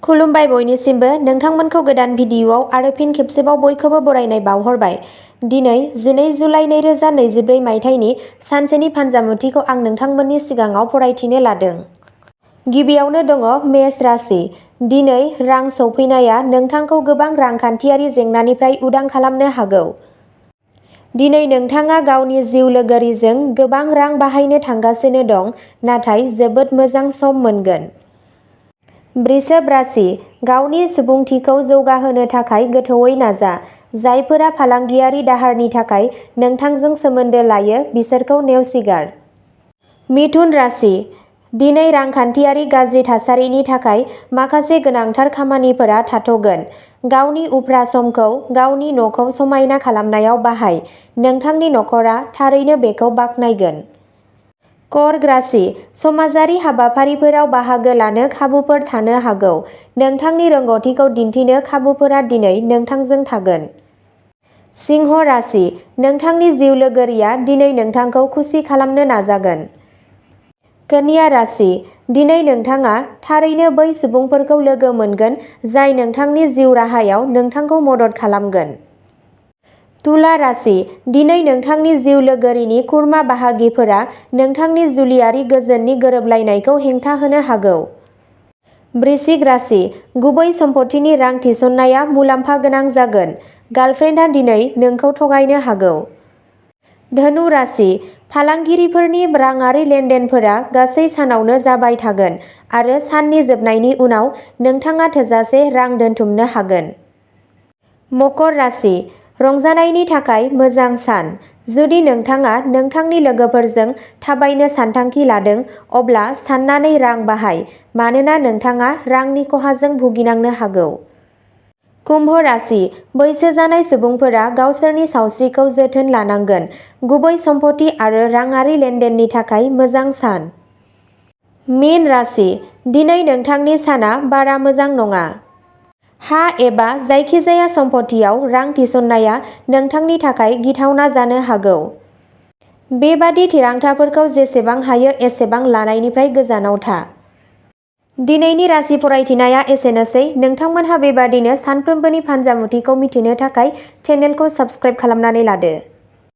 खुलुमबाय बयनिसिमबो नोंथांमोनखौ गोदान भिडिअआव आरो फिन खेबसेबाव बयखौबो बरायनाय बावहरबाय। दिनै 12 जुलाइ 2024 मायथाइनि सानसेनि फानजामुथिखौ आं नोंथांमोननि सिगाङाव फरायथिनो लादों। गिबियावनो दङ मेष राशि। दिनै रां सौफैनाया नोंथांखौ गोबां रांखान्थियारि जेंनानिफ्राय उदां खालामनो हागौ। दिनै नोंथाङा गावनि जिउ लोगोरिजों गोबां रां बाहायनो थांगासिनो दं, नाथाय जोबोद मोजां सम मोनगोन। वृषभ राशि। गावनि सुबुंथिखौ जौगाहोनो थाखाय गोथौवै नाजा। जायफोरा फालांगियारि दाहारनि थाखाय नोंथांजों सोमोन्दो लायो बिसोरखौ नेवसिगार। मिथुन राशि। दिनै रांखान्थियारि गाज्रि थासारिनि थाखाय माखासे गोनांथार खामानिफोरा थाथ'गोन। गावनि उफ्रा समखौ गावनि न'खौ समायना खालामनायाव बाहाय। नोंथांनि नखरा थारैनो बेखौ बाख्नायगोन। कर्क राशि। समाजारि हाबाफारिफोराव बाहागो लानो खाबुफोर थानो हागौ। नोंथांनि रोंग'थिखौ दिन्थिनो खाबुफोरा दिनै नोंथांजों थागोन। सिंह राशि। नोंथांनि जिउ लोगोरिया दिनै नोंथांखौ खुसि खालामनो नाजागोन। कन्या राशि। दिनै नोंथाङा थारैनो बै सुबुंफोरखौ लोगो मोनगोन जाय नोंथांनि जिउ राहायाव नोंथांखौ मदद खालामगोन। तुला राशि। दिनै नोंथांनि जिउ लोगोरिनि खुरमा बाहागिफोरा नोंथांनि जुलियारि गोजोननि गोरोबलायनायखौ हेंथा होनो हागौ। वृश्चिक राशि। गुबै सम्पथिनि रां थिसननाया मुलाम्फा गोनां जागोन। गार्लफ्रेन्डआ दिनै नोंखौ थगायनो हागौ। धनु राशि। फालांगिरिफोरनि राङारि लेनदेनफोरा गासै सानावनो जाबाय थागोन आरो साननि जोबनायनि उनाव नोंथाङा थोजासे रां दोनथुमनो हागोन। मकर राशि। रंजानायनि थाखाय मोजां सान। जुदि नोंथाङा नोंथांनि लोगोफोरजों थाबायनो सानथांखि लादों, अब्ला साननानै रां बाहाय मानोना नोंथाङा रांनि खहाजों भुगिनांनो हागौ। कुम्भ राशि। बैसो जानाय सुबुंफोरा गावसोरनि सावस्रिखौ जोथोन लानांगोन। गुबै सम्पथि आरो राङारि लेनदेननि थाखाय मोजां सान। मीन राशि। दिनै नोंथांनि साना बारा मोजां नङा। हा एबा जायखिजाया सम्पथियाव रां थिसननाया नोंथांनि थाखाय गिथावना जानो हागौ। बेबादि थिरांथाफोरखौ जेसेबां हायो एसेबां लानायनिफ्राय गोजानाव था। दिनैनि राशि फरायथिनाया एसेनोसै। नोंथांमोनहा बेबादिनो सानफ्रोमबोनि फानजामुथिखौ मिथिनो थाखाय चेनेलखौ साबस्क्राइब खालामनानै लादो।